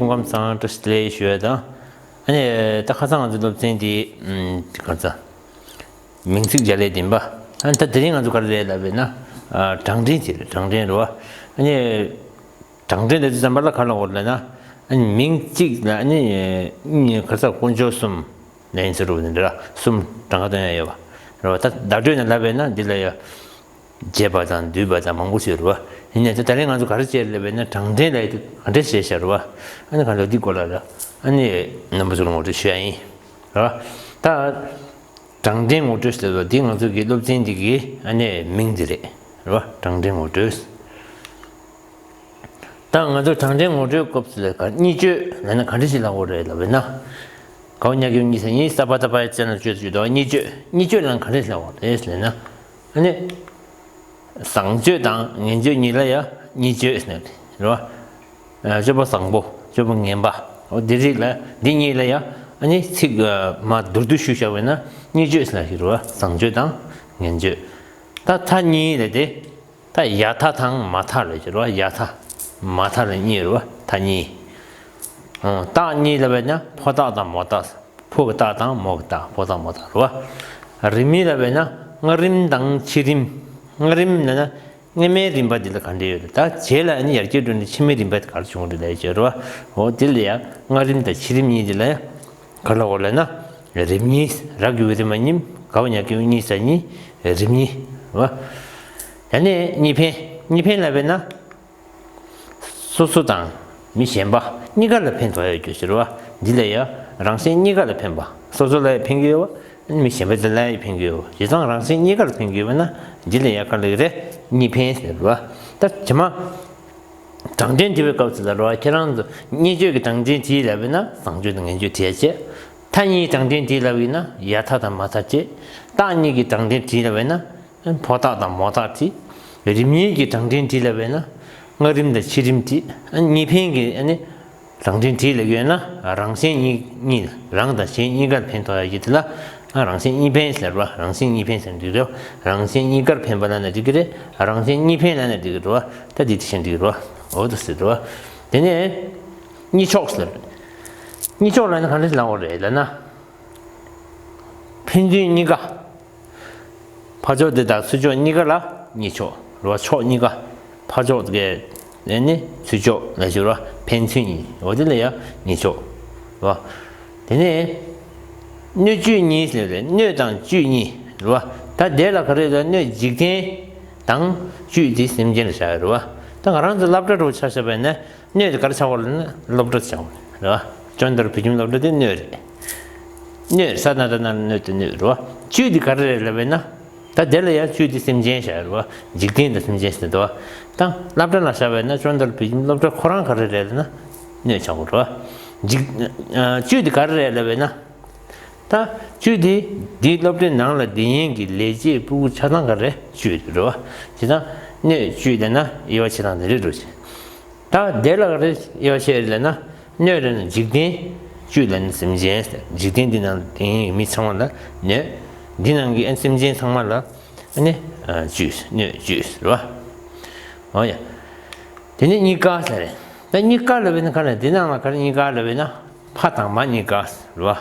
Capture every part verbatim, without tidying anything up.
སྐུ་ཁམས་བཟང་། བཀྲ་ཤིས་བདེ་ལེགས་ཞུ་ཡ་དང་། ཨ་ནི་ད་ཁ་སང་ང་ཚོའི་སློབ་ཚན་འདི་ཨམ་ག་ཚ་མིང་ཚིག་བརྗོད་ལས་བདེན་པ། ཨ་ནི་ད་དེ་རིང་ང་ཚོ་ག་རེ་རེད་ལབ་པས་ན། ཨ་གྲངས་འདྲེན་དེ་རེད། གྲངས་འདྲེན་རེད་བ། ཨ་ནི་གྲངས་འདྲེན་དེ་ཚོ་ཙམ་པ་ལ་ག་ལ་འོར་ལབ་ན། ཨ་ནི་མིང་གཅིག་ལ་ཨ་ནི་ག་ཚ་དཀོན་མཆོག་གསུམ་ལན་ཟེར་རུ་འདི་འདྲ་གསུམ་གྲངས་ཀ་སྟོན་ཡ་ཡོད་བ་རེད་བ། ད་བརྡ་སྤྲོད་ནས་ལབ་པས་ན་འདི་ལ་ཡ། བརྒྱད་པ་དང་བསྡུས་པ་དང་མང་པོ་ཞིག་རེད་བ། ཡིན་ནའི་ད་ད་རིང་ང་ཚོ་ག་རེ་བྱས་ལབ་པས་ན་གྲངས་འདྲེན་ལབ་ཡ་དེ་ག་འདྲས་བྱས་ཤག་རེད་བ། ཨ་ནི་ག་ལ་འདི་སྐོར་ལ་ལ་ཨ་ནི་རྣམ་པ་ཚོ་ལ་ངོ་སྤྲོད་ཞུ་ཡ་ཡིན། རེད་བ། ད་གྲངས་འདྲེན་ངོ་སྤྲོད་ཟེར་བ་འདི་ང་ཚོ་གི་སློབ་ཚན་འདི་གི་ཨ་ནི་མིང་འདི་རེད། རེད་བ། གྲངས་འདྲེན་ངོ་སྤྲོད། ད་ང་ཚོ་གྲངས་འདྲེན་ངོ་སྤྲོད་སྐབས་སུ་ལ་ག་གཉིས་བཅོས་ལབ་ན་ག་འདྲ་ཞིག་ལབ་དགོས་རེད་ལབ་པས་ན། གའོ་ཉ་གིའུ་གཉིས་ས་གཉིས་ས་པ་ད་པ་ཡ་ཙ་ན་བཅོས་སུ་བཅོས་དོ། གཉིས་བཅོས། གཉིས་བཅོས་ལབ་ན་ག་འདྲ་ཞིག་ལབ་དགོས་རེད་ཟེར་ན། ཨ་ནི་བཟང་སྤྱོད་དང་ངན་སྤྱོད་གཉིས་ལ་ཡ་གཉིས་བཅོས་ཟེར་ནས་རེད་བ། སྤྱོད་པ་བཟང་པོ་སྤྱོད་པ་ངན་པ། འོ་འདི་རིགས་ལ་འདི་གཉིས་ལ་ཡ་ཨ་ནི་ཚིག་མ་མདོར་བསྡུས་ཞུས་བཞག་པས་ན་གཉིས་བཅོས་ཟེར་ལབ་ཀྱི་རེད་བ། བཟང་སྤྱོད་དང་ངན་སྤྱོད། ད་མཐའ་གཉིས་ལབ་དེ། ད་ཡ་མཐའ་དང་མ་མཐའ་ལབ་ཀྱི་རེད་བ། ཡ་མཐའ་མ་མཐའ་ལ་གཉིས་རེད་བ། མཐའ་གཉིས། ཨང་། རྟགས་གཉིས་ལབ་པས་ན་ཕོ་རྟགས་དང་མོ་རྟགས། ཕོ་གི་རྟགས་དང་མོ་གི་རྟགས། ཕོ་རྟགས་མོ་རྟགས་རེད་བ། རིམ་གཉིས་ལབ་པས་ན་སྔ་རིམ་དང་ཕྱི་རིམ། སྔ་རིམ་ལབ་ན་སྔ་མའི་རིམ་པ་འདི་ལ་ག་འདྲ་ཡོད་རེད། ད་རྗེས་ལ་ཨ་ནི་ཡར་རྒྱས་འགྲོ་ནས་ཕྱི་མའི་རིམ་པ་དེ་ག་རེ་བྱུང་རེད་ལབ་ཀྱི་རེད་བ། འོ་དེ་ལ་ཡང་སྔ་རིམ་དང་ཕྱི་རིམ་གཉིས་དེ་ལ་ཡང་། ག་ལ་འོ་ལབ་ན། རིམ་གཉིས། ར་གི་གུ་རི་མ་གཉིས། གའོ་ཉ་གིའུ་གཉིས་ས་གཉིས། རིམ་གཉིས། རེད་བ། ཡ་ནས་གཉིས་ཕན། གཉིས་ཕན་ལབ་པས་ན། སོ་སོ་དང་མི་གཞན་པ་གཉིས་ཀ་ལ་ཕན་ཐོགས་ཡ་ཡོད་རྒྱུ་ཞིག་རེད་བ། འདི་ལ་ཡ་རང་གཞན་གཉིས་ཀ་ལ་ཕན་པ། སོ་སོ་ལ་ཡ་ཕན་གྱི་ཡོད་བ། མི་གཞན་པ་དེ་ལ་ཡ་ཕན་གྱི་ཡོད་བ། བྱས་ཙང་རང་གཞན་གཉིས་ཀ་ལ་ཕན་གྱི་ཡོད་བ་ན་འདི་ལ་ཡ་ག་ལ་ཡོད་རེད། གཉིས་ཕན་ཟེར་བ། ད་ཇི་མ། གྲངས་འདྲེན་འབྲི་བའི་སྐབས་སུ་ལ་རོ། ཁྱེད་རང་ཚོ་གཉིས་བཅོས་ཀྱི་གྲངས་འདྲེན་བྲིས་ལབ་ཡིན་ན་བཟང་སྤྱོད་དང་ངན་སྤྱོད་བྲིས་ཡ་བྱས། མཐའ་གཉིས་གྲངས་འདྲེན་བྲིས་ལབ་ཡིན་ན་ཡ་མཐའ་དང་མ་མཐའ་བྲིས། རྟགས་གཉིས་ཀྱི་གྲངས་འདྲེན་བྲིས་ལབ་ཡིན་ན་ཕོ་རྟགས་དང་མོ་རྟགས་བྲིས། རིམ་གཉིས་ཀྱི་གྲངས་འདྲེན་བྲིས་ལབ་ཡིན་ན་སྔ་རིམ་དང་ཕྱི་རིམ་བྲིས། གཉིས་ཕན་གྱི་ཨ་ནི་གྲངས་འདྲེན་བྲིས་ལབ་ཡོད་ན་རང་གཞན་གཉིས་གཉིས། རང་དང་གཞན་གཉིས་ཀར་ཕན་ཐོགས་ཡ་གི་དེ་ལ། ཨ་རང་གཞན་གཉིས་ཕན་ཟེར་བ། རང་གཞན་གཉིས་ཕན་ཟེར་འགྲིག་རེད། རང་གཞན་གཉིས་ཀར་ཕན་པ་ལབ་ན་འགྲིག་གི་རེད། རང་གཞན་གཉིས་ཕན་ལབ་ན་འགྲིག་གི་རེད་བ། ད་འདི་དེ་བཞིན་འགྲིག་གི་རེད་བ། འོ་དེ་ཟེར་རེད་བ། དེ་ནས་གཉིས་ཕྱོགས་ཟེར། གཉིས་ཕྱོགས་ལབ་ན་ག་འདྲ་ལབ་དགོས་རེད་ལབ་ན། ཕན་ཚུན་གཉིས་ཀ། ཕར་ཕྱོགས་དེ་དང་ཚུར་ཕྱོགས་གཉིས་ཀ་ལ་གཉིས་ཕྱོགས། རེད་བ། ཕྱོགས་གཉིས་ཀ། ཕར་ཕྱོགས་དེ་ག་ནས་ནི་ཚུར་ཕྱོགས་ལ་ཞུ་ར། ཕན་ཚུན་གཉིས། འོ་དེ་ལ་ཡང་གཉིས་ཕྱོགས། རེད་བ། དེ་ནས་སྣོད་བཅུད་གཉིས་ཟེར་རེད། སྣོད་དང་བཅུད་གཉིས། རེད་བ། ད་དེ་ལ་ག་རེ་ཟེར། སྣོད་འཇིག་རྟེན་དང་བཅུད་དེ་སེམས་ཅན་ལ་བཞག་ཡོད་རེད་བ། ད་ང་རང་ཚོ་སློབ་གྲྭ་འགྲོ་ཆ་བཞག་པ་ཡིན་ན་སྣོད་དེ་ག་རེ་ཆགས་པ་ལབ་ན་སློབ་གྲྭ་ཆགས་པ་རེད་བ། ཅོན་ཏར་བོད་ཁྱིམ་སློབ་གྲྭ་དེ་སྣོད་རེད། སྣོད་ས་ན་ད་ན་སྣོད་དེ་སྣོད་རེད་བ། བཅུད་དེ་ག་རེ་རེད་ལབ་པ་ཡིན་ན། ད་དེ་ལ་ཡང་བཅུད་དེ་སེམས་ཅན་བཞག་ཡོད་རེད་བ། འཇིག་རྟེན་དང་སེམས་ཅན་ཟེར་འདུག་བ། ད་སློབ་གྲྭ་ནང་བཞག་པ་ཡིན་ན་ཅོན་ཏར་བོད་ཁྱིམ་སློབ་གྲྭ་ཁོ་རང་ག་རེ་རེད་ལབ་ན་སྣོད་ཆགས་ཡོད་རེད་བ། འཇིག་ཨ་བཅུད་དེ་ག་རེ་རེད་ལབ་པ་ཡིན་ན། ད་བཅུད་དེ་འདིའི་སློབ་གྲྭའི་ནང་ལ་བསྡད་མཁན་གྱི་ལས་བྱེད་ཕྲུ་གུ་ཆགས་སྟངས་ག་རེ་བཅུད་དེ་རེད་བ། བྱས་ཙང་སྣོད་བཅུད་ལབ་ན་དབྱེ་བ་ཕྱེ་སྟངས་དེ་འདྲ་འདུག་ཟེར། ད་དེ་ལ་ག་རེ་དབྱེ་བ་ཕྱེ་རེད་ལབ་ན། སྣོད་ལབ་ན་འཇིག་རྟེན། བཅུད་ལབ་ན་སེམས་ཅན་ཟེར། འཇིག་རྟེན་འདི་ནང་ལ་དེ་ཡིན་མི་ཚང་མ་ལ་སྣོད། འདི་ནང་གི་ཨ་སེམས་ཅན་ཚང་མ་ལ་ཨ་ནི་ཨ་བཅུད། སྣོད་བཅུད་ཟེར་བ། འོ་ཡ། དེ་ནས་གཉིས་ཀ་ཟེར་རེད། ད་གཉིས་ཀ་ལབ་པ་ཡིན་ན་ག་རེ། འདི་ནང་ལ་ག་རེ་གཉིས་ཀ་ལབ་པ་ཡིན་ན། ཕ་དང་མ་གཉིས་ཀ་ཟེར་བ།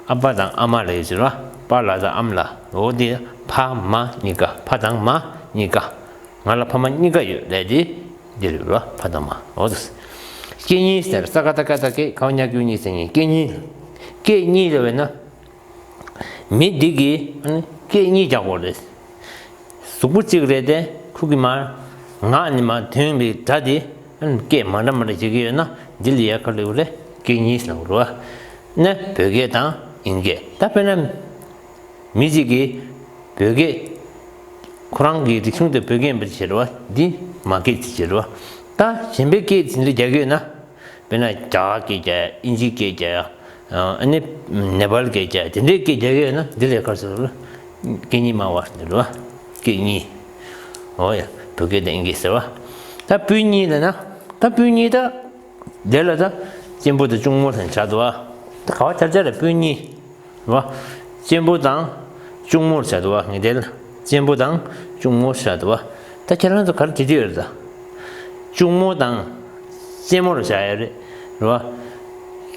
ཨ་ཕ་དང་ཨ་མ་ལབ་ཡོད་ཟེར་བ། པཱ་ལགས་དང་ཨ་མ་ལགས། འོ་དེ་ཕ་མ་གཉིས་ཀ། ཕ་དང་མ་གཉིས་ཀ། ང་ལ་ཕ་མ་གཉིས་ཀ་ཡོད་ལབ་དེ་འདི་རེད་བ། ཕ་དང་མ། འོ་དེ། སྐད་གཉིས་ཟེར། ས་ཀ་བཏགས་སྐ་ད་སྐད། གའོ་ཉ་གིའུ་གཉིས་ས་གཉིས། སྐད་གཉིས། སྐད་གཉིས་ལབ་པ་ཡིན་ན། མི་འདི་གིས་ཨ་ནི་སྐད་གཉིས་རྒྱག་དགོས་རེད། གཟུགས་པོ་གཅིག་རེད་དེ། ཁོ་གི་མར་ངག་ནས་མར་ཐོན་པའི་སྒྲ་དེ་ཨ་ནི་སྐད་མ་འདྲ་མ་འདྲ་བྱེད་ཀྱི་ཡོད་ན་འདི་ལ་ཡ་ག་ལབ་དགོས་རེད། སྐད་གཉིས་ལབ་དགོས་རེད་བ། ནི་བོད་སྐད་དང་དབྱིན་སྐད། ད་དཔེར་ན། མི་གཅིག་གིས་བོད་སྐད། ཁོ་རང་གི་རིག་གཞུང་དེ་བོད་སྐད་ཡིན་པ་ཅིག་བྱེད་རེད་བ། འདི་མ་སྐད་ཅིག་བྱེད་རེད་བ། ད་གཞན་པའི་སྐད་དེ་འདྲ་རྒྱག་གི་ཡོད་ན། དཔེར་ན་རྒྱ་གར་སྐད་རྒྱག་ཡ། དབྱིན་ཇིའི་སྐད་རྒྱག་ཡ། ཨ་ནི་ནེ་པཱལ་སྐད་རྒྱག་ཡ། དེ་འདྲའི་སྐད་རྒྱག་གི་ཡོད་ན་འདི་ལ་ག་རེ་ཟེར་རེད། སྐད་གཉིས་སྨྲ་བ་ཟེར་རེད་བ། སྐད་གཉིས། འོ་ཡ། བོད་སྐད་དང་དབྱིན་སྐད་ཟེར་བ། ད་སྤུན་གཉིས་ལབ་ན། ད་སྤུན་གཉིས་ད། དེ་ལ་ད་གཅེན་པོ་དང་གཅུང་མོ་ཟེར་ནས་བྱ་འདུག་བ། ད་ག་བ་ཆ་ཆ་ལ་སྤུན་གཉིས། རེད་བ། གཅེན་པོ་དང་གཅུང་མོར་བྱ་འདུག་བ། ངས་དེ་ལ་གཅེན་པོ་དང་གཅུང་མོར་བྱ་འདུག་བ། ད་ཁྱེད་རང་ཚོ་ག་རེ་བྲིས་བྲིས་ཡོད་རེད་ད། གཅུང་མོ་དང་གཅེན་མོར་བྱ་ཡ་རེད། རེད་བ།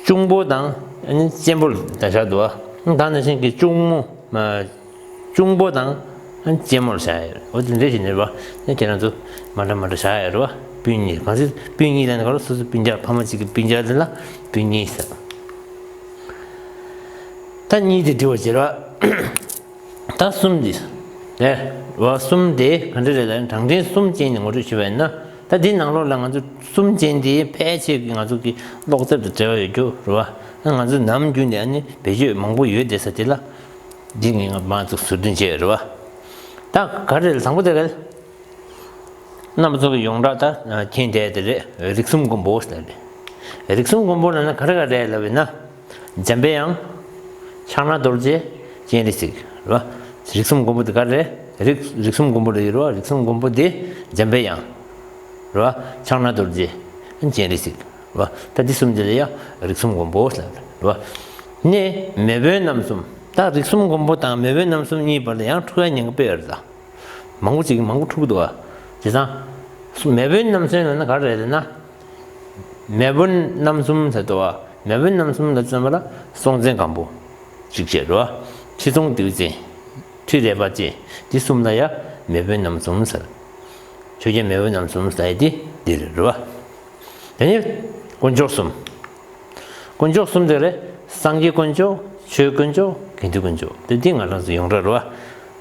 གཅུང་པོ་དང་ཨ་ནི་གཅེན་པོ་ལ་བཞག་འདུག་བ། ད་ནང་བཞིན་གྱི་གཅུང་མོ། གཅུང་པོ་དང་གཅེན་མོ་ལ་བཞག་ཡོད། འོ་དེ་འདྲ་ཞིག་ནི་རེད་བ། ཁྱེད་རང་ཚོ་མ་འདྲ་མ་འདྲ་བཞག་ཡོད་རེད་བ། སྤུན་གཉིས། གང་ཚེ་སྤུན་གཉིས་ལ་ནི་ག་རེ། སོ་སོ་སྤུན་ཀྱག་ཕ་མ་གཅིག་གི་སྤུན་ཀྱག་དེ་ལ་སྤུན་གཉིས་ཟེར། ད་གཉིས་དེ་འབྲི་བ་བྱེད་ར། ད་གསུམ་དེ། རེད་བ། གསུམ་དེ་ག་འདྲ་རེད་ལ། གྲངས་ཅན་གསུམ་ཅན་ནི་ངོ་སྤྲོད་ཞུས་པ་ཡིན་ན། ད་འདི་ནང་ལོགས་ལ་ང་ཚོ་གསུམ་ཅན་དེ་ཕལ་ཆེར་གྱི་ང་ཚོ་གི་ཀློག་དེབ་དང་འབྲེལ་བ་ཡོད་རྒྱུ་རེད་བ། ད་ང་ཚོ་ནམ་རྒྱུན་ནས་ཨ་ནི་བེད་སྤྱོད་མང་པོ་ཡོད་བསྡད་ས་དེ་ལ། འདི་ངས་ང་མང་ཙམ་ཟུར་འདོན་བྱས་ཡོད་རེད་བ། ད་ག་རེ་རེད། དང་པོ་དེ་ག་རེ། རྣམ་པ་ཚོ་གི་ཡོངས་གྲགས་ད་མཁྱེན་བསྡད་དེ་རེད། རིགས་གསུམ་མགོན་པོ་ཟེར་རེད། རིགས་གསུམ་མགོན་པོ་ལབ་ན་ག་རེ་ག་རེ་ལབ་ཡིན་ན། འཇམ་པའི་དབྱངས། ཕྱག་ན་རྡོ་རྗེ། སྤྱན་རས་གཟིགས། རེད་བ། རིགས་གསུམ་མགོན་པོ་དེ་ག་རེ་རེད། རིགས་རིགས་གསུམ་མགོན་པོ་ལ་ཡོད་རེད་བ། རིགས་གསུམ་མགོན་པོ་དེ་འཇམ་པའི་དབྱངས། རེད་བ། ཕྱག་ན་རྡོ་རྗེ། སྤྱན་རས་གཟིགས། རེད་བ། ད་འདི་གསུམ་དེ་ལ་ཡ་རིགས་གསུམ་མགོན་པོ་ལབ་རེད་བ། ནས་མེས་དབོན་རྣམ་གསུམ། ད་རིགས་གསུམ་མགོན་པོ་དང་མེས་དབོན་རྣམ་གསུམ་གཉིས་བར་ལ་ཡང་འཁྲུག་ཡ་ཉེན་ཁ་དཔེ་ཡོད་རེད་ད། མང་པོ་ཅིག་མང་པོ་འཁྲུག་འདུག་བ། བྱས་ཙང་། མེས་དབོན་རྣམ་གསུམ་ལབ་ན་ག་རེ་རེད་ན། མེས་དབོན་རྣམ་གསུམ་ཟེར་འདུག་བ། མེས་དབོན་རྣམ་གསུམ་ལབ་ཙམ་པ་ལ་སྲོང་བཙན་སྒམ་པོ་གཅིག་བྱས་རེད་བ། ཁྲི་སྲོང་ལྡེའུ་བཙན། ཁྲི་རལ་པ་ཅན། འདི་གསུམ་ལ་ཡ་མེས་དབོན་རྣམ་གསུམ་ཟེར། ཆོས་རྒྱལ་མེས་དབོན་རྣམ་གསུམ་ཟེར་ཡ་དེ་འདི་རེད་བ། དེ་ནས་དཀོན་མཆོག་གསུམ། དཀོན་མཆོག་གསུམ་དེ་རེད། སངས་རྒྱས་དཀོན་མཆོག་ཆོས་དཀོན་མཆོག་དགེ་འདུན་དཀོན་མཆོག་དེ་འདི་ང་རང་ཚོ་ཡོངས་གྲགས་རེད་བ།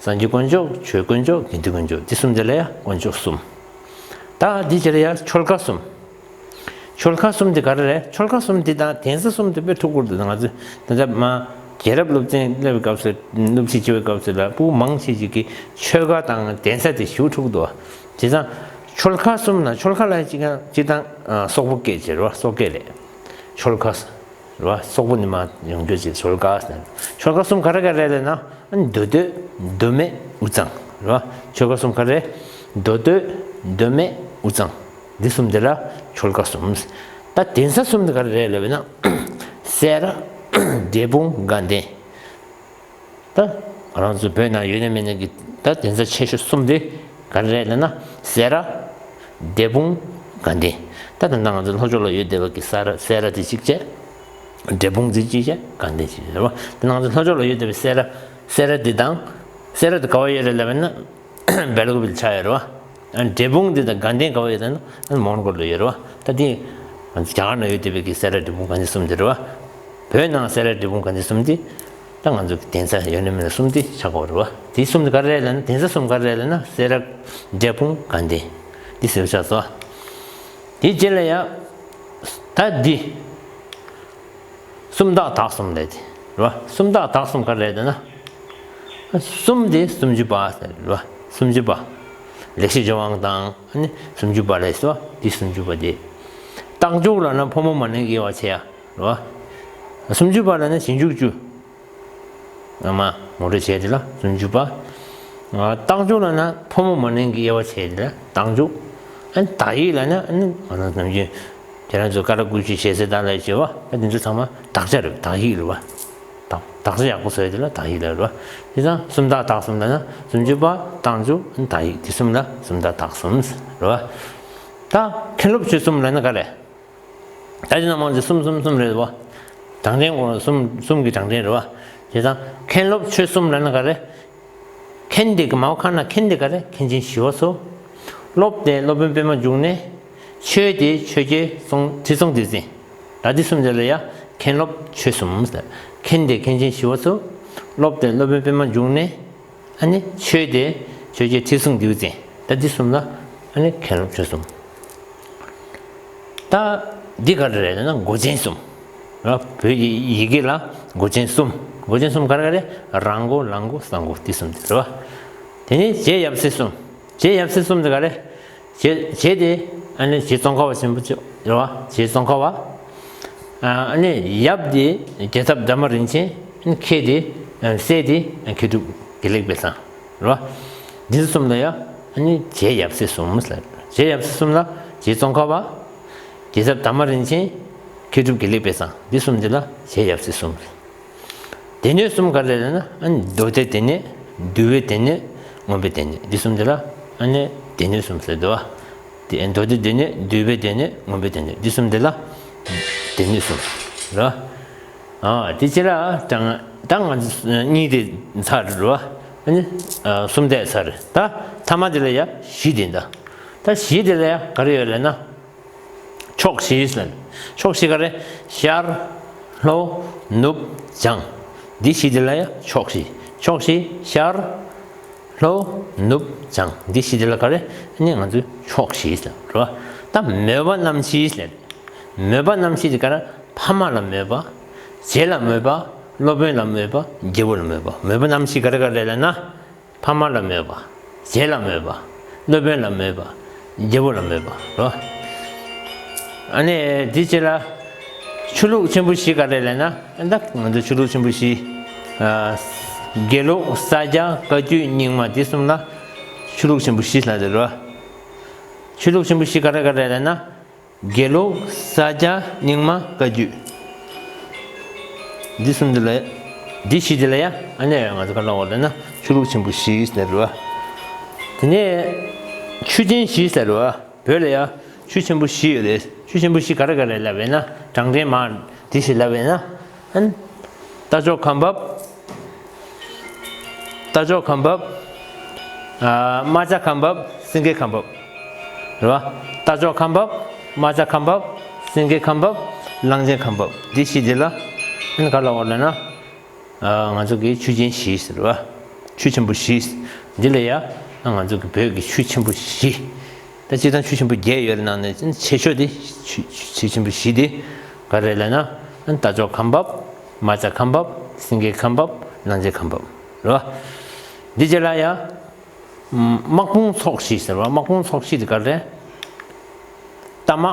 སངས་རྒྱས་དཀོན་མཆོག་ཆོས་དཀོན་མཆོག་དགེ་འདུན་དཀོན་མཆོག་དེ་གསུམ་དེ་ལ་ཡ་དཀོན་མཆོག་གསུམ། ད་འདི་བྱས་ལ་ཡ་ཆོལ་ཁ་གསུམ། ཆོལ་ཁ་གསུམ་དེ་ག་རེ་རེད། ཆོལ་ཁ་གསུམ་དེ་དང་གདན་ས་གསུམ་དེ་དཔེ་ཐུག་ཁུར་འདུག་ང་ཚོས་ད་ལྟ་མ་རྒྱལ་རབས་སློབ་ཚན་སླེབས་པའི་སྐབས་སུ། སློབ་ཁྲིད་བྱེད་པའི་སྐབས་སུ་ལ་སྤུ་མང་ཆེ་ཞིག་གིས་ཆོལ་ཁ་དང་གདན་ས་དེ་ཞུ་ཐུབ་འདུག་དེ་ཙང་། ཆོལ་ཁ་གསུམ་ན་ཆོལ་ཁ་ལ་གཅིག་གང་གཅིག་དང་། ཨ། སོག་པོ་སྐད་བྱེད་རོ། སོག་སྐད་ལས། ཆོལ་ཁ་རོ། སོག་པོ་ནས་མར་ཡོང་རྒྱུ་ཅིག་ཆོལ་ཁ་ཟེར། ཆོལ་ཁ་གསུམ་ག་རེ་ག་རེ་ལབ་ན། མདོ་སྟོད། མདོ་སྨད། དབུས་གཙང་རོ། ཆོལ་ཁ་གསུམ་ག་རེ། མདོ་སྟོད། མདོ་སྨད། དབུས་གཙང་། འདི་གསུམ་དེ་ལ་ཆོལ་ཁ་གསུམ། ད་གདན་ས་གསུམ་དེ་ག་རེ་རེད་ལབ་ན། སེ་ར། འབྲས་སྤུངས། དགའ་ལྡན། ད་ང་རང་ཚོ་བོད་ནང་ཡོད་ན་མེད་ན་གི་ད་གདན་ས་ཆེ་ཤོས་གསུམ་དེ་ག་རེ་རེད་ལབ་ན། སེ་ར། འབྲས་སྤུངས། དགའ་ལྡན། ད་ད་ལྟ་ང་ཚོ་ལྷོ་ཕྱོགས་ལ་ཡོད་བསྡད་པ་གི་ས་ར། སེ་ར་དེ་གཅིག་བྱས། འབྲས་སྤུངས་དེ་གཅིག་བྱས། དགའ་ལྡན་གཅིག་བྱས་རེད་བ། ད་ང་ཚོ་ལྷོ་ཕྱོགས་ལ་ཡོད་བསྡད་པའི་སེ་ར། སེ་ར་དེ་དང་། སེ་ར་དེ་ག་བ་ཡོད་རེད་ལབ་ན། སྦེལ་ཀོབ་ལ་ཆགས་ཡོད་རེད་བ། ཨ། འབྲས་སྤུངས་འདི་དང་དགའ་ལྡན་ག་བ་ཡོད་ན། ཨ། མོན་གྷོ་ལ་ཡོད་རེད་བ། ད་འདི་རྒྱ་གར་ནང་ཡོད་བསྡད་པའི་གི་སེ་ར། འབྲས་སྤུངས། དགའ་ལྡན་གསུམ་འདི་རེད་བ། བོད་ནང་སེ་ར། འབྲས་སྤུངས། དགའ་ལྡན་གསུམ་འདི་ད་ང་ཚོ་གི་གདན་ས་ཡོད་ན་མེད་ན་གསུམ་འདི་ཆགས་ཀྱི་ཡོད་རེད་བ། དེ་གསུམ་འདི་ག་རེ་རེད་ལབ་ན། གདན་ས་གསུམ་ག་རེ་རེད་ལབ་ན། སེ་ར། འབྲས་སྤུངས། དགའ་ལྡན། འདི་ཟེར་ཆགས་སོང་། དེ་རྗེས་ལ་ཡ། ད་འདི། སུམ་རྟགས་དག་གསུམ་ལབ་དེ་རེད་བ། སུམ་རྟགས་དག་གསུམ་ག་རེ་རེད་ལབ་ན། གསུམ་དེ་སུམ་ཅུ་པ་ཟེར་རེད་བ། སུམ་ཅུ་པ། ལེགས་བཤད་ལྗོན་དབང་དང་། ཨ་ནི་སུམ་ཅུ་པ་ལབ་སོ། དེ་སུམ་ཅུ་པ་དེ། རྟགས་འཇུག་ལབ་ན་ཕོ་མོ་མ་ནིང་གི་དབྱེ་བ་ཕྱེ་ཡ་རེད་བ། སུམ་ཅུ་པ་ལབ་ན་རྗེས་འཇུག་བཅུ། ཨ་མ། ངོ་སྤྲོད་བྱས་དེ་ལ་སུམ་ཅུ་པ། རྟགས་འཇུག་ལབ་ན་ཕོ་མོ་མ་ནིང་གི་དབྱེ་བ་ཕྱེ་དེ་ལ་རྟགས་འཇུག་ཨ་ནི་དག་ཡིག་ལབ་ན། ཨ་ནི་ང་རང་ནམ་རྒྱུན་ཁྱེད་རང་ཚོ་ཀ་ར་ཀུ་ཅི་ཞེ་ས་དག་ལ་བྱེད་བ། ཨ་འདི་ཚོ་ཚང་མ་དག་ཆ་རེད། དག་ཡིག་རེད་བ། དག་དག་ཆ་ཡག་པོ་བཟོ་ཡ་དེ་ལ་དག་ཡིག་ལབ་རེད་བ། དེ་ཙང་སུམ་རྟགས་དག་གསུམ་ལབ་ན་སུམ་ཅུ་པ། རྟགས་འཇུག་ཨ་ནི་དག་ཡིག་དེ་གསུམ་ལ་སུམ་རྟགས་དག་གསུམ་རེད་བ། ད་མཁན་སློབ་ཆོས་གསུམ་ལབ་ན་ག་རེ། ད་དེ་ནང་མང་ཆེ་གསུམ་གསུམ་གསུམ་རེད་བ། གྲངས་ཅན་གོང་གསུམ་གསུམ་གྱི་གྲངས་ཅན་རེད་བ། བྱས་ཙང་མཁན་སློབ་ཆོས་གསུམ་ལབ་ན་ག་རེ། མཁན་དེ་གི་མའོ་ཁ་ན་མཁན་དེ་ག་རེ། མཁན་ཆེན་ཞི་བ་འཚོ། སློབ་དེ་སློབ་དཔོན་པད་མ་འབྱུང་གནས། ཆོས་དེ་ཆོས་རྗེ་ཁྲི་སྲོང་ལྡེ་བཙན། ད་དེ་གསུམ་དེ་ལ་ཡ་མཁན་སློབ་ཆོས་གསུམ་ཟེར། མཁན་དེ་མཁན་ཆེན་ཞི་བ་འཚོ། སློབ་དེ་སློབ་དཔོན་པད་མ་འབྱུང་གནས། ཨ་ནི་ཆོས་དེ་ཆོས་རྗེ་ཁྲི་སྲོང་ལྡེ་བཙན། ད་འདི་གསུམ་ལ་ཨ་ནི་མཁན་སློབ་ཆོས་གསུམ། ད་འདི་ག་རེ་རེད་ན་མགོ་ཅན་གསུམ། ར། བོད་ཀྱི་ཡི་གེ་ལ་མགོ་ཅན་གསུམ། མགོ་ཅན་གསུམ་ག་རེ་ག་རེ། ར་མགོ། ལ་མགོ། ས་མགོ། འདི་གསུམ་དེ་རེད་བ། དེ་ནས་རྗེ་ཡབ་སྲས་གསུམ། རྗེ་ཡབ་སྲས་གསུམ་དེ་ག་རེ། རྗེ་རྗེ་དེ་ཨ་ནི་རྗེ་ཙོང་ཁ་པ་ཆེན་པོ་ཅིག་རེད་བ། རྗེ་ཙོང་ཁ་པ། ཨ་ནི་ཡབ་དེ་རྒྱལ་ཚབ་དར་མ་རིན་ཆེན། ཨ་ནི་མཁས་དེ་ཨ་སྲས་དེ་མཁས་གྲུབ་དགེ་ལེགས་དཔལ་བཟང་རེད་བ། འདི་ཚོ་གསུམ་ལ་ཡ་ཨ་ནི་རྗེ་ཡབ་སྲས་གསུམ་ཟེར། རྗེ་ཡབ་སྲས་གསུམ་ལ་རྗེ་ཙོང་ཁ་པ། རྒྱལ་ཚབ་དར་མ་རིན་ཆེན། མཁས་གྲུབ་དགེ་ལེགས་དཔལ་བཟང་། འདི་གསུམ་འདི་ལ་རྗེ་ཡབ་སྲས་གསུམ། སྡེ་སྣོད་གསུམ་ག་རེ་ལབ་ན། ཨ་ནི་མདོ་སྡེ་སྡེ་སྣོད། འདུལ་བའི་སྡེ་སྣོད། མངོན་པའི་སྡེ་སྣོད། འདི་གསུམ་འདི་ལ་ཨ་ནི་སྡེ་སྣོད་གསུམ་ཟེར་འདུག་བ། དེ་མདོ་སྡེ་སྡེ་སྣོད། འདུལ་བའི་སྡེ་སྣོད། མངོན་པའི་སྡེ་སྣོད། འདི་གསུམ་འདི་ལ་ དེ་ནས་གསུངས་རེད། ཨ་དེ་ཕྱི་ལ་དང་ད་ང་ཚོ་གཉིས་དེ་ཚར་རེད། ཨ་ནི་གསུམ་དེ་ཚར་རེད། ད་ཐ་མ་དེ་ལ་ཡ་བཞི་དེ་འདྲ། ད་བཞི་དེ་ལ་ཡ་ག་རེ་ཡོད་ལབ་ན། ཕྱོགས་བཞི་ཟེར། ཕྱོགས་བཞི་ག་རེ། ཤར། ལྷོ། ནུབ། བྱང་། འདི་བཞི་དེ་ལ་ཡ་ཕྱོགས་བཞི། ཕྱོགས་བཞི་ཤར། ལྷོ། ནུབ། བྱང་། འདི་བཞི་དེ་ལ་ག་རེ། ཨ་ནི་ང་ཚོས་ཕྱོགས་བཞི་ཟེར་རོ། ད་མོས་པ་རྣམ་བཞི་ཟེར། མོས་པ་རྣམ་བཞི་དེ་ག་རེ། ཕ་མ་ལ་མོས་པ། རྗེས་ལ་མོས་པ། སློབ་དཔོན་ལ་མོས་པ། རྒྱལ་པོ་ལ་མོས་པ། མོས་པ་རྣམ་བཞི་ག་རེ་ག་རེ་ལབ་ན། ཕ་མ་ལ་མོས་པ། རྗེས་ལ་མོས་པ། སློབ་དཔོན་ལ་མོས་པ། རྒྱལ་པོ་ལ་མོས་པ་རོ། ཨ་ནི་འདི་རྗེས་ལ་ཆོས་ལུགས་ཆེན་པོ་བཞི་ག་རེ་ལབ་ན། ཨ་ད་ང་ཚོ་ཆོས་ལུགས་ཆེན་པོ་བཞི། ཨ་དགེ་ལུགས། ས་སྐྱ། བཀའ་བརྒྱུད། རྙིང་མ། འདི་གསུམ་ལ་ཆོས་ལུགས་ཆེན་པོ་བཞི་ལབ་དེ་རོ། ཆོས་ལུགས་ཆེན་པོ་བཞི་ག་རེ་ག་རེ་ལབ་ན། དགེ་ལུགས། ས་སྐྱ། རྙིང་མ། བཀའ་བརྒྱུད། འདི་གསུམ་འདི་ལ། འདི་བཞི་འདི་ལ་ཡ། ཨ་ནི་ང་ཚོ་ག་ལ་འོ་ལ་ན་ཆོས་ལུགས་ཆེན་པོ་བཞི་ཟེར་རོ། དེ་ནས་ཆོས་ཆེན་བཞི་ཟེར་རོ། བོད་ལ་ཡ་ཆོས་ཆེན་པོ་བཞི་ཡོད་རེད། ཆོས་ཆེན་པོ་བཞི་ག་རེ་ག་རེ་ལབ་ཡིན་ན། གྲངས་ཅན་མ་འདི་བཞི་ལབ་ཡིན་ན། ཨ་ནི་རྟ་མཆོག་ཁ་འབབ། རྟ་མཆོག་ཁ་འབབ། ཨ་རྨ་བྱ་ཁ་འབབ། སེང་གེ་ཁ་འབབ། རེད་བ། རྟ་མཆོག་ཁ་འབབ། རྨ་བྱ་ཁ་འབབ། སེང་གེ་ཁ་འབབ། གླང་ཆེན་ཁ་འབབ། འདི་བཞི་འདི་ལ་ཨ་ནི་ག་ལབ་དགོས་ལབ་ན། ཨ་ང་ཚོ་གི་ཆོས་ཆེན་བཞི་ཟེར་བ། ཆོས་ཆེན་པོ་བཞི། འདི་ལ་ཡ་ང་ཚོ་གི་བོད་ཀྱི་ཆོས་ཆེན་པོ་བཞི། ད་སྤྱིར་བཏང་ཆོས་ཆེན་པོ་བརྒྱད་ཡོད་རེད། ནང་ནས་ཆེ་ཤོས་དེ་ཆོས་ཆོས་ཆེན་པོ་བཞི་དེ་ག་རེ་ལབ་ན། རྟ་མཆོག་ཁ་འབབ། རྨ་བྱ་ཁ་འབབ། སེང་གེ་ཁ་འབབ། གླང་ཆེན་ཁ་འབབ། རེད་བ། འདི་རྗེས་ལ་ཡ། དམག་དཔུང་ཚོགས་བཞི་ཟེར་བ། དམག་དཔུང་ཚོགས་བཞི་དེ་ག་རེ། རྟ་དམག།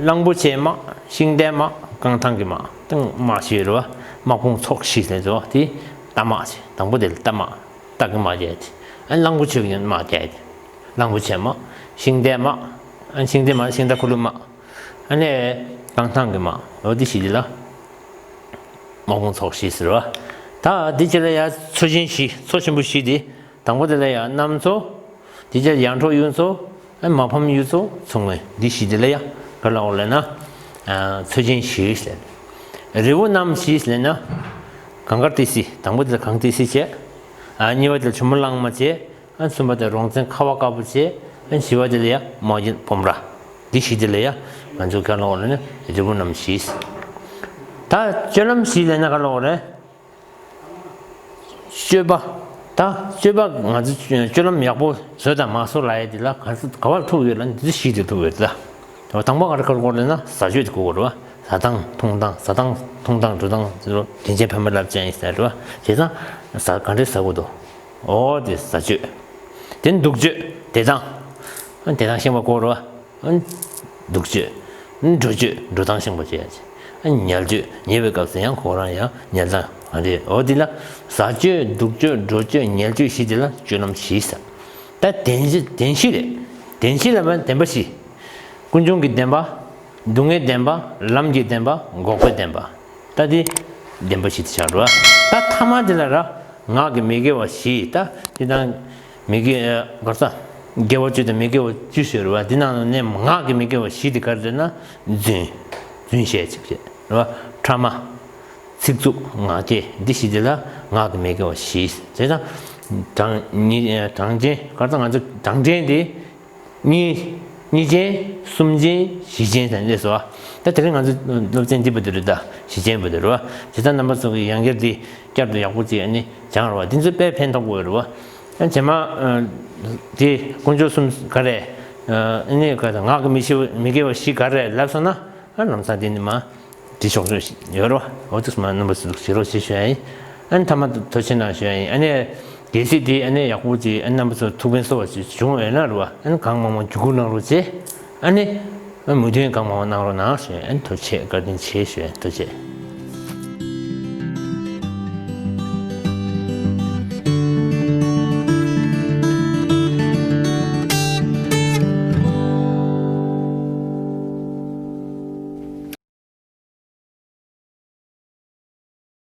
གླང་པོ་ཆེ་དམག། ཤིང་རྟའི་དམག། རྐང་ཐང་གི་དམག། དེ་དམག་བཞི་ཡོད་རེད་བ། དམག་དཔུང་ཚོགས་བཞི་ཟེར་ཚོ་དེ་རྟ་དམག་བྱས། དང་པོ་དེ་ལ་རྟ་དམག། རྟ་གི་དམག་བྱས་ཏེ། ཨ་གླང་པོ་ཆེ་གི་དམག་བྱས་ཏེ། གླང་པོ་ཆེ་དམག། ཤིང་རྟའི་དམག། ཨ་ཤིང་རྟའི་དམག་ཤིང་རྟ་ཁུ་ལུ་དམག། ཨ་ནི་རྐང་ཐང་གི་དམག། འོ་དེ་བཞི་དེ་ལ་དམག་དཔུང་ཚོགས་བཞི་ཟེར་བ། ད་འདི་རྗེས་ལ་ཡ་མཚོ་ཆེན་བཞི། མཚོ་ཆེན་པོ་བཞི་དེ། དང་པོ་དེ་ལ་ཡ་གནམ་མཚོ། དེ་རྗེས་ཡར་འབྲོག་གཡུ་མཚོ། ཨ་མ་ཕམ་གཡུ་མཚོ། མཚོ་སྔོན། འདི་བཞི་དེ་ལ་ཡ་ག་ལབ་དགོས་ལབ་ན། ཨ་མཚོ་ཆེན་བཞི་ཟེར། རི་བོ་རྣམ་བཞི་ཟེར་ན། གངས་དཀར་ཏི་སེ། དང་པོ་དེ་ལ་གངས་ཏི་སེ་བྱས། ཨ་གཉིས་པ་དེ་ལ་ཇོ་མོ་གླང་མ་བྱས། ཨ་གསུམ་པ་དེ་རོང་བཙན་ཁ་བ་དཀར་པོ་བྱས། ཨ་བཞི་པ་དེ་ལ་ཡ་དམག་རྒྱུད་སྤོམ་ར། འདི་བཞི་དེ་ལ་ཡ་ང་ཚོ་ག་ལབ་དགོས་ལབ་ན་རི་བོ་རྣམ་བཞི། ད་སྤྱོད་ལམ་བཞི་ལབ་ན་ག་ལབ་དགོས་རེད། སྤྱོད་པ། ད་སྤྱོད་པ་ང་ཚོ་སྤྱོད་ལམ་ཡག་པོ་བཟོས་དང་མ་བཟོས་ལབ་ཡ་དེ་ལ་ག་ཚོད་ག་པར་ཐུག་ཡོད་ལབ་ན་འདི་བཞི་དེ་ཐུག་ཡོད་ད། དང་པོ་ག་རེ་ག་རེ་དགོས་ལབ་ན་བཟའ་སྤྱོད་དེ་དགོས་རེད་བ། ཟ་སྟངས་འཐུང་སྟངས། ཟ་སྟངས་འཐུང་སྟངས་འགྲོ་སྟངས་དེ་ཚོ་དྲིན་ཅན་ཕ་མ་རླབས་ཅན་ཡིན་ཟེར་རེད་བ། བྱས་ཙང་ཟ་ག་འདྲས་ཟ་དགོས་འདུག་འོ་དེ་བཟའ་སྤྱོད། དེ་ནས་འདུག་སྤྱོད་བསྡད་སྟངས། ཨ་བསྡད་སྟངས་ཤེས་པ་དགོས་རེད་བ། ཨ་འདུག་སྤྱོད། ཨ་འགྲོ་སྤྱོད་འགྲོ་སྟངས་ཤེས་པ་བྱེད་ཡ་བྱེད། ཨ་ཉལ་སྤྱོད་ཉལ་བའི་སྐབས་སུ་ཡང་ཁོ་རང་ཡང་ཉལ་སྟངས་ཨ་རེད། འོ་དེ་ལ་བཟའ་སྤྱོད་འདུག་སྤྱོད་འགྲོ་སྤྱོད་ཉལ་སྤྱོད་བཞི་དེ་ལ་སྤྱོད་ལམ་བཞི་ཟེར། ད་བདེན་བཞི་བདེན་བཞི་རེད། བདེན་བཞི་ལབ་པ་བདེན་པ་བཞི། ཀུན་འབྱུང་གི་བདེན་པ། སྡུག་བསྔལ་བདེན་པ། ལམ་གྱི་བདེན་པ། འགོག་པའི་བདེན་པ། ད་དེ་བདེན་པ་བཞི་དེ་ཆགས་འགྲོ་བ། ད་ཐ་མ་དེ་ལ་ར་ངག་གི་མི་དགེ་བ་བཞི། ད་དེ་དང་མི་དགེ་ག་རེ་ཟ། དགེ་བ་བཅུ་དང་མི་དགེ་བ་བཅུ་ཟེར་བ། དེ་ནང་ནས་ངག་གི་མི་དགེ་བ་བཞི་དེ་ག་རེ་ཟེར་ན། རྫུན། རྫུན་བཤད་ཅིག་བྱེད་རེད་བ། ཕྲ་མ། ཚིག་རྩུབ། ངག་འཁྱལ། འདི་བཞི་དེ་ལ་ངག་གི་མི་དགེ་བ་བཞི། བྱས་ཙང་གྲངས་ཉི་གྲངས་ཅན་ག་རེ་ཟ། ང་ཚོ་གྲངས་ཅན་དེ། གཉིས། གཉིས་ཅན། གསུམ་ཅན། བཞི་ཅན་ཟེར་ནས་སོ། ད་དེ་རིང་ང་ཚོ་སློབ་ཚན་འདི་པོ་དེ་རེད་ད། བཞི་ཅན་པོ་དེ་རེད་བ། བྱས་ཙང་རྣམ་པ་ཚོ་གིས་ཡང་བསྐྱར་འདི་བསྐྱར་དུ་ཡག་པོ་ཅིག་ཨ་ནི་སྦྱངས་རོགས། འདི་ཚོ་དཔེ་ཕན་ཐོགས་པོ་རེད་བ། ཨ་རྗེས་མ་ཨ་དེ་དཀོན་མཆོག་གསུམ་ག་རེ། ཨ་ནི་ག་རེ་ཟ། ངག་གི་མི་ཤེས་མི་དགེ་བ་བཞི་ག་རེ་ལབ་སོང་ན། ཨ་ལམ་སང་དེ་ནི་མ། དེ་ཕྱོགས་ཕྱོགས་ཤིག་ཡོད་རོ། འོ་དུས་མ་རྣམ་པ་ཚོ་ལུགས་བྱེད་རོགས་བྱེད་ཞུ་ཡ་ཡིན། ཨ་ནི་ཐ་མ་དུ་ཐུགས་རྗེ་གནང་ཞུ་ཡ་ཡིན། ཨ་ནི་གལ་སྲིད་དེ་ཨ་ནི་ཡག་པོ་ཅིག་ཨ་ནི་རྣམ་པ་ཚོ་ཐུགས་ཕན་གསོ་བ་ཅིག་བྱུང་ཡོད་ན་རོ། ཨ་ནི་གང་མང་མང་བརྒྱུད་སྐུར་གནང་རོགས་བྱེད། ཨ་ནི་ཨ་མུ་མཐུད་གང་མང་མང་གནང་རོགས་གནང་ཞུ་ཡ་ཡིན། ཐུགས་རྗེ་བཀའ་དྲིན་ཆེ་ཞུ་ཡ་ཡིན། ཐུགས་རྗེ།